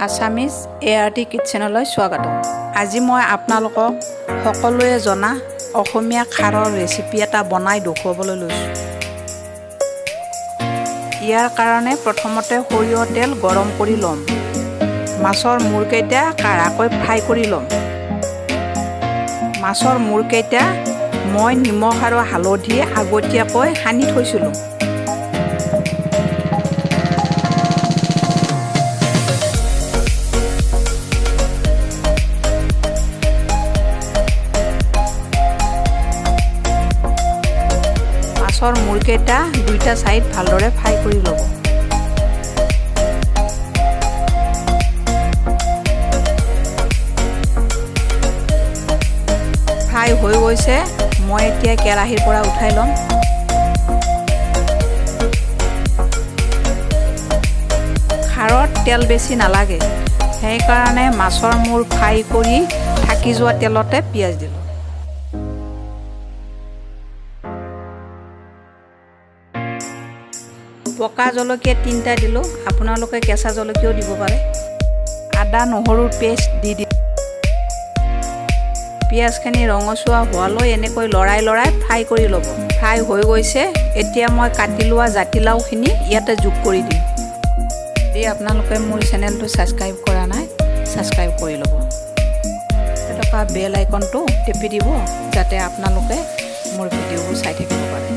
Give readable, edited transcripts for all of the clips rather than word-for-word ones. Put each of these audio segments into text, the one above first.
Assamese ART কিটচেনলৈ স্বাগতম। আজি মই আপোনালোকক সকলোৱে জনা অসমীয়া খাৰৰ ৰেচিপি এটা বনাই দেখুৱাবলৈ লৈছোঁ। ইয়াৰ কাৰণে প্ৰথমতে সৰিয়হ তেল গৰম কৰি ল'ম। মাছৰ মূৰকেইটা কাঢ়াকৈ ফ্ৰাই কৰি ল'ম। মাছৰ মূৰকেইটা মই নিমখ আৰু হালধি আগতীয়াকৈ সানি থৈছিলোঁ। মাছৰ মূৰকেইটা দুইটা ছাইড ভালদৰে ফ্ৰাই কৰি ল'ব। ফ্ৰাই হৈ গৈছে। মই এতিয়া কেৰাহীৰ পৰা উঠাই ল'ম। খাৰত তেল বেছি নালাগে, সেইকাৰণে মাছৰ মূৰ ফ্ৰাই কৰি থাকি যোৱা তেলতে পিঁয়াজ দিলোঁ। পকা জলকীয়া 3টা দিলোঁ, আপোনালোকে কেঁচা জলকীয়াও দিব পাৰে। আদা নহৰুৰ পেষ্ট দি দিলোঁ। পিঁয়াজখিনি ৰঙচুৱা হোৱালৈ এনেকৈ লৰাই লৰাই ফ্ৰাই কৰি ল'ব। ফ্ৰাই হৈ গৈছে। এতিয়া মই কাটি লোৱা জাতিলাওখিনি ইয়াতে যোগ কৰি দিম। যদি আপোনালোকে মোৰ চেনেলটো ছাবস্ক্ৰাইব কৰা নাই, ছাবস্ক্ৰাইব কৰি ল'ব। থকা বেল আইকনটো টিপি দিব, যাতে আপোনালোকে মোৰ ভিডিঅ'বোৰ চাই থাকিব পাৰে।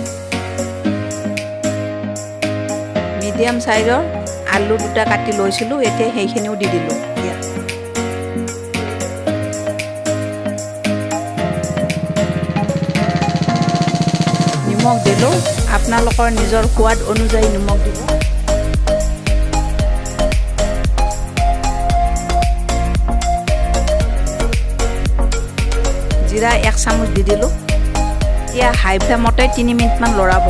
মিডিয়াম চাইজৰ আলু 2টা কাটি লৈছিলোঁ, এতিয়া সেইখিনিও দি দিলোঁ ইয়াত। নিমখ দিলোঁ, আপোনালোকৰ নিজৰ সোৱাদ অনুযায়ী নিমখ দিব। জিৰা 1 চামুচ দি দিলোঁ। এতিয়া হাই ফ্লেমতে 3 মিনিটমান লৰাব।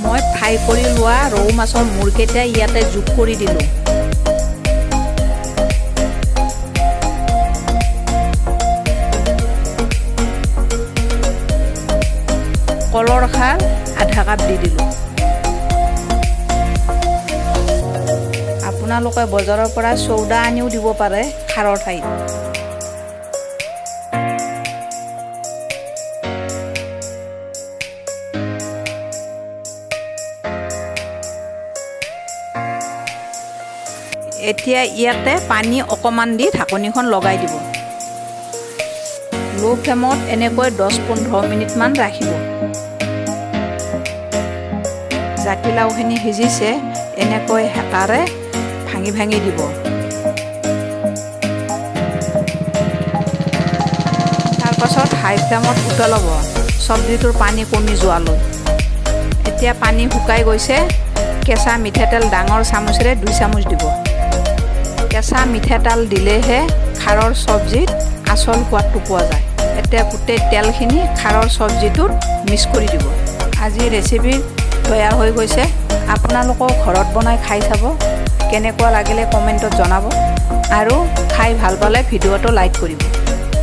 মই ফ্ৰাই কৰি লোৱা ৰৌ মাছৰ মূৰকেইটা ইয়াতে যোগ কৰি দিলোঁ। কলৰ খাৰ আধা কাপ দি দিলোঁ। আপোনালোকে বজাৰৰ পৰা চৌদা আনিও দিব পাৰে খাৰৰ ঠাইত। এতিয়া ইয়াতে পানী অকণমান দি ঢাকনিখন লগাই দিব। ল' ফ্লেমত এনেকৈ 10-15 মিনিটমান ৰাখিব। জাতিলাওখিনি সিজিছে, এনেকৈ হেতাৰে ভাঙি ভাঙি দিব। তাৰপাছত হাই ফ্লেমত উতলাব চব্জিটোৰ পানী কমি যোৱালৈ। এতিয়া পানী শুকাই গৈছে। কেঁচা মিঠাতেল ডাঙৰ চামুচেৰে 2 চামুচ দিব। কেঁচা মিঠাতেল দিলেহে খাৰৰ চব্জিত আচল সোৱাদটো পোৱা যায়। এতিয়া গোটেই তেলখিনি খাৰৰ চব্জিটোত মিক্স কৰি দিব। আজি ৰেচিপি তৈয়াৰ হৈ গৈছে। আপোনালোকেও ঘৰত বনাই খাই চাব। কেনেকুৱা লাগিলে কমেণ্টত জনাব আৰু খাই ভাল পালে ভিডিঅ'টো লাইক কৰিব।